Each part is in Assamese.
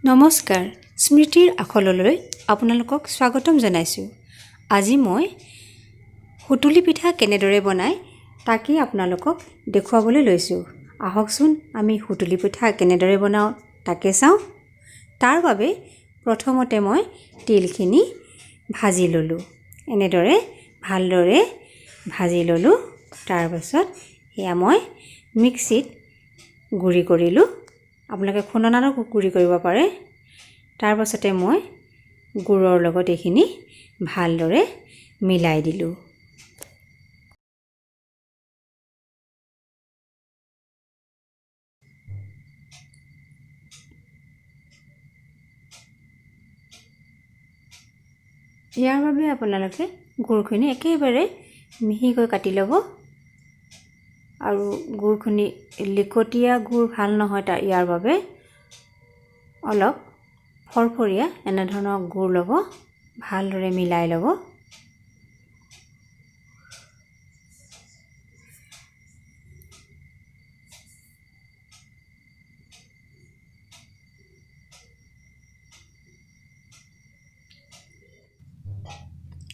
নমস্কাৰ, স্মৃতিৰ আখললৈ আপোনালোকক স্বাগতম জনাইছোঁ। আজি মই সুতুলি পিঠা কেনেদৰে বনায় তাকেই আপোনালোকক দেখুৱাবলৈ লৈছোঁ। আহকচোন আমি সুতুলি পিঠা কেনেদৰে বনাওঁ তাকে চাওঁ। তাৰ বাবে প্ৰথমতে মই তিলখিনি ভাজি ল'লোঁ, এনেদৰে ভালদৰে ভাজি ল'লোঁ। তাৰপাছত সেয়া মই মিক্সিত গুড়ি কৰিলোঁ। আপোনালোকে খুন্দনাতো গুড়ি কৰিব পাৰে। তাৰপাছতে মই গুড়ৰ লগত এইখিনি ভালদৰে মিলাই দিলোঁ। ইয়াৰ বাবে আপোনালোকে গুড়খিনি একেবাৰে মিহিকৈ কাটি ল'ব। আৰু গুড়খিনি লিকটীয়া গুড় ভাল নহয়, তাৰ ইয়াৰ বাবে অলপ ফৰফৰীয়া এনেধৰণৰ গুড় ল'ব, ভালদৰে মিলাই ল'ব।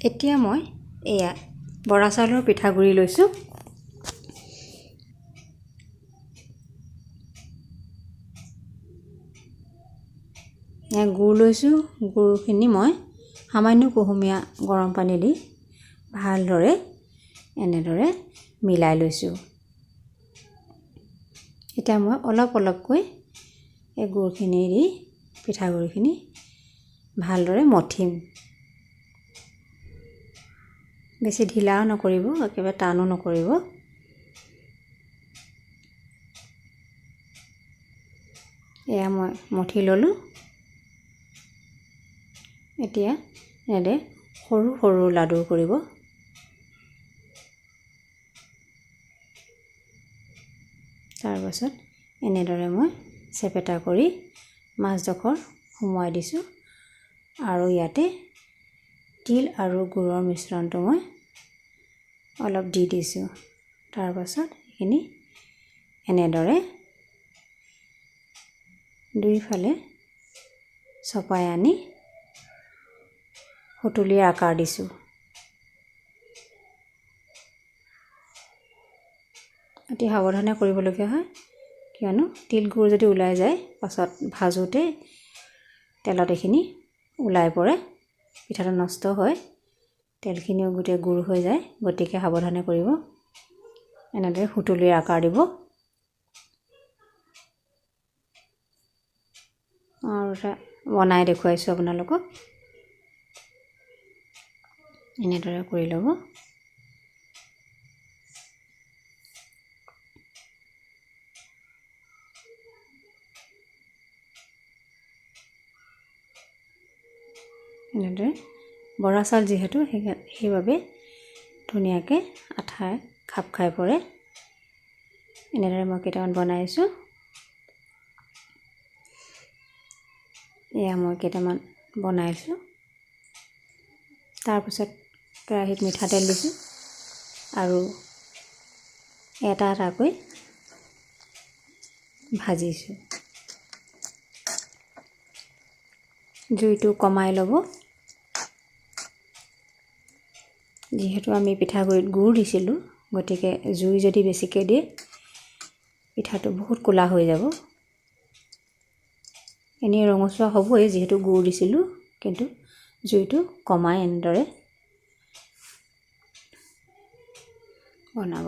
এতিয়া মই এয়া বৰা চাউলৰ পিঠাগুড়ি লৈছোঁ। গুড় লৈছোঁ। গুড়খিনি মই সামান্য কুহুমীয়া গৰম পানী দি ভালদৰে এনেদৰে মিলাই লৈছোঁ। এতিয়া মই অলপ অলপকৈ এই গুড়খিনি দি পিঠাগুড়িখিনি ভালদৰে মঠিম। বেছি ঢিলাও নকৰিব, একেবাৰে টানো নকৰিব। এয়া মই মঠি ল'লোঁ। এতিয়া এনেদৰে সৰু সৰু লাডু কৰিব। তাৰপাছত এনেদৰে মই চেপেটা কৰি মাছডোখৰ সুমুৱাই দিছোঁ। আৰু ইয়াতে তিল আৰু গুড়ৰ মিশ্ৰণটো মই অলপ দি দিছোঁ। তাৰপাছত এইখিনি এনেদৰে দুইফালে চপাই আনি সুতুলিৰ আকাৰ দিছোঁ। অতি সাৱধানে কৰিবলগীয়া হয়, কিয়নো তিল গুড় যদি ওলাই যায় পাছত ভাজোঁতে তেলত এইখিনি ওলাই পৰে, পিঠাটো নষ্ট হয়, তেলখিনিও গোটেই গুড় হৈ যায়। গতিকে সাৱধানে কৰিব। এনেদৰে সুতুলিৰ আকাৰ দিব। আৰু এটা বনাই দেখুৱাইছোঁ আপোনালোকক। এনেদৰে কৰি ল'ব। এনেদৰে বৰা চাউল যিহেতু সেইবাবে ধুনীয়াকৈ আঠাই খাপ খাই পৰে। এনেদৰে মই কেইটামান বনাইছোঁ। এয়া মই কেইটামান বনাইছোঁ। তাৰপাছত কেৰাহীত মিঠাতেল দিছোঁ আৰু এটা এটাকৈ ভাজিছোঁ। জুইটো কমাই ল'ব। যিহেতু আমি পিঠাগুড়িত গুড় দিছিলোঁ, গতিকে জুই যদি বেছিকৈ দিয়ে পিঠাটো বহুত ক'লা হৈ যাব। এনেই ৰঙচুৱা হ'বই যিহেতু গুড় দিছিলোঁ, কিন্তু জুইটো কমাই এনেদৰে বনাব।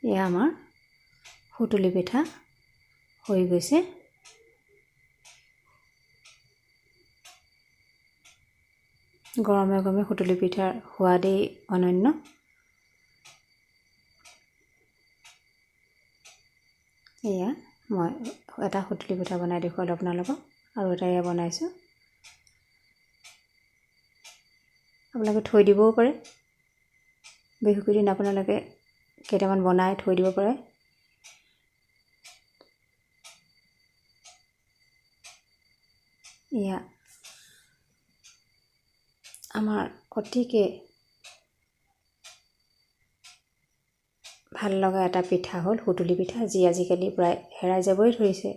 এয়া আমাৰ সুতুলি পিঠা হৈ গৈছে। গৰমে গৰমে সুতুলি পিঠাৰ সোৱাদেই অনন্য। এয়া মই এটা সুতুলি পিঠা বনাই দেখুৱালোঁ আপোনালোকক। আৰু এটা এয়া বনাইছোঁ। আপোনালোকে থৈ দিবও পাৰে। বিহুকেইদিন আপোনালোকে কেইটামান বনাই থৈ দিব পাৰে। এয়া আমাৰ অতিকে ভাল লগা এটা পিঠা হ'ল সুতুলি পিঠা, যি আজিকালি প্ৰায় হেৰাই যাবই ধৰিছে।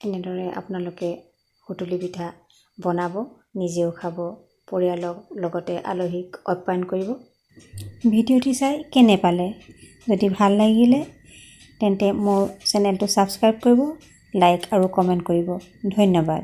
এনেদৰে আপোনালোকে সুতুলি পিঠা বনাব, নিজেও খাব, পৰিয়ালৰ লগতে আলহীক আপ্যায়ন কৰিব। ভিডিঅ'টি চাই কেনে পালে? যদি ভাল লাগিলে তেন্তে মোৰ চেনেলটো ছাবস্ক্ৰাইব কৰিব, লাইক আৰু কমেণ্ট কৰিব। ধন্যবাদ।